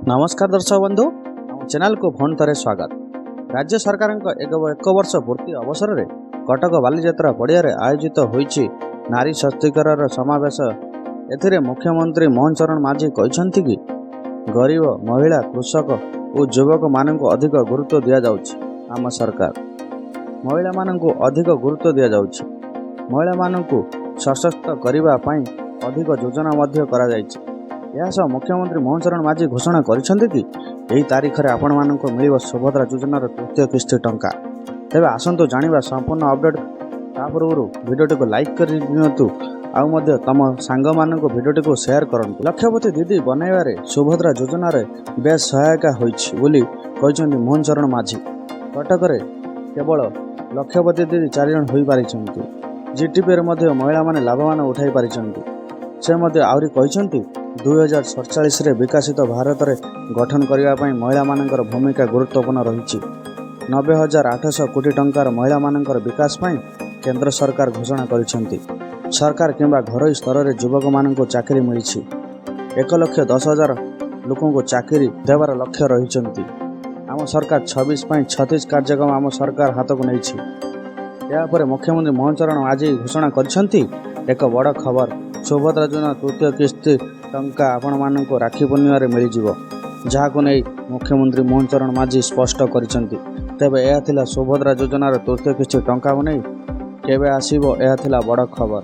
ନମସ୍କାର ଦର୍ଶକ ବନ୍ଧୁ, ଆମ ଚ୍ୟାନେଲକୁ ପୁଣି ଥରେ ସ୍ୱାଗତ। ରାଜ୍ୟ ସରକାରଙ୍କ ଏକ ବର୍ଷ ପୂର୍ତ୍ତି ଅବସରରେ କଟକ ବାଲିଯାତ୍ରା ପଡ଼ିଆରେ ଆୟୋଜିତ ହୋଇଛି ନାରୀ ସଶକ୍ତିକରଣର ସମାବେଶ। ଏଥିରେ ମୁଖ୍ୟମନ୍ତ୍ରୀ ମୋହନ ଚରଣ ମାଝୀ କହିଛନ୍ତି କି, ଗରିବ, ମହିଳା, କୃଷକ ଓ ଯୁବକମାନଙ୍କୁ ଅଧିକ ଗୁରୁତ୍ୱ ଦିଆଯାଉଛି। ଆମ ସରକାର ମହିଳାମାନଙ୍କୁ ଅଧିକ ଗୁରୁତ୍ୱ ଦିଆଯାଉଛି। ମହିଳାମାନଙ୍କୁ ସଶକ୍ତ କରିବା ପାଇଁ ଅଧିକ ଯୋଜନା ମଧ୍ୟ କରାଯାଇଛି। ଏହା ସହ ମୁଖ୍ୟମନ୍ତ୍ରୀ ମୋହନ ଚରଣ ମାଝୀ ଘୋଷଣା କରିଛନ୍ତି କି, ଏହି ତାରିଖରେ ଆପଣମାନଙ୍କୁ ମିଳିବ ସୁଭଦ୍ରା ଯୋଜନାର ତୃତୀୟ କିସ୍ତି ଟଙ୍କା। ତେବେ ଆସନ୍ତୁ ଜାଣିବା ସମ୍ପୂର୍ଣ୍ଣ ଅପଡେଟ୍। ତା ପୂର୍ବରୁ ଭିଡ଼ିଓଟିକୁ ଲାଇକ୍ କରି ଦିଅନ୍ତୁ ଆଉ ମଧ୍ୟ ତମ ସାଙ୍ଗମାନଙ୍କୁ ଭିଡ଼ିଓଟିକୁ ସେୟାର କରନ୍ତୁ। ଲକ୍ଷପତି ଦିଦି ବନାଇବାରେ ସୁଭଦ୍ରା ଯୋଜନାରେ ବେଶ୍ ସହାୟକ ହୋଇଛି ବୋଲି କହିଛନ୍ତି ମୋହନ ଚରଣ ମାଝୀ। କଟକରେ କେବଳ ଲକ୍ଷପତି ଦିଦି ଚାରିଜଣ ହୋଇପାରିଛନ୍ତି। ଜିଡିପିରେ ମଧ୍ୟ ମହିଳାମାନେ ଲାଭବାନ ଉଠାଇ ପାରିଛନ୍ତି। ସେ ମଧ୍ୟ ଆହୁରି କହିଛନ୍ତି, 2047ରେ ବିକଶିତ ଭାରତରେ ଗଠନ କରିବା ପାଇଁ ମହିଳାମାନଙ୍କର ଭୂମିକା ଗୁରୁତ୍ୱପୂର୍ଣ୍ଣ ରହିଛି। 90,800 କୋଟି ଟଙ୍କାର ମହିଳାମାନଙ୍କର ବିକାଶ ପାଇଁ କେନ୍ଦ୍ର ସରକାର ଘୋଷଣା କରିଛନ୍ତି। ସରକାର କିମ୍ବା ଘରୋଇ ସ୍ତରରେ ଯୁବକମାନଙ୍କୁ ଚାକିରି ମିଳିଛି। 1,10,000 ଲୋକଙ୍କୁ ଚାକିରି ଦେବାର ଲକ୍ଷ୍ୟ ରହିଛନ୍ତି। ଆମ ସରକାର 26 ପାଇଁ 36 କାର୍ଯ୍ୟକ୍ରମ ଆମ ସରକାର ହାତକୁ ନେଇଛି। ଏହାପରେ ମୁଖ୍ୟମନ୍ତ୍ରୀ ମୋହନ ଚରଣ ଆଜି ଘୋଷଣା କରିଛନ୍ତି ଏକ ବଡ଼ ଖବର। ସୁଭଦ୍ରା ଯୋଜନା ତୃତୀୟ କିସ୍ତି ଟଙ୍କା ଆପଣମାନଙ୍କୁ ରାକ୍ଷୀ ପୂର୍ଣ୍ଣିମାରେ ମିଳିଯିବ, ଯାହାକୁ ନେଇ ମୁଖ୍ୟମନ୍ତ୍ରୀ ମୋହନ ଚରଣ ମାଝୀ ସ୍ପଷ୍ଟ କରିଛନ୍ତି। ତେବେ ଏହା ଥିଲା ସୁଭଦ୍ରା ଯୋଜନାର ତୃତୀୟ କିସ୍ତି ଟଙ୍କାକୁ ନେଇ କେବେ ଆସିବ, ଏହା ଥିଲା ବଡ଼ ଖବର।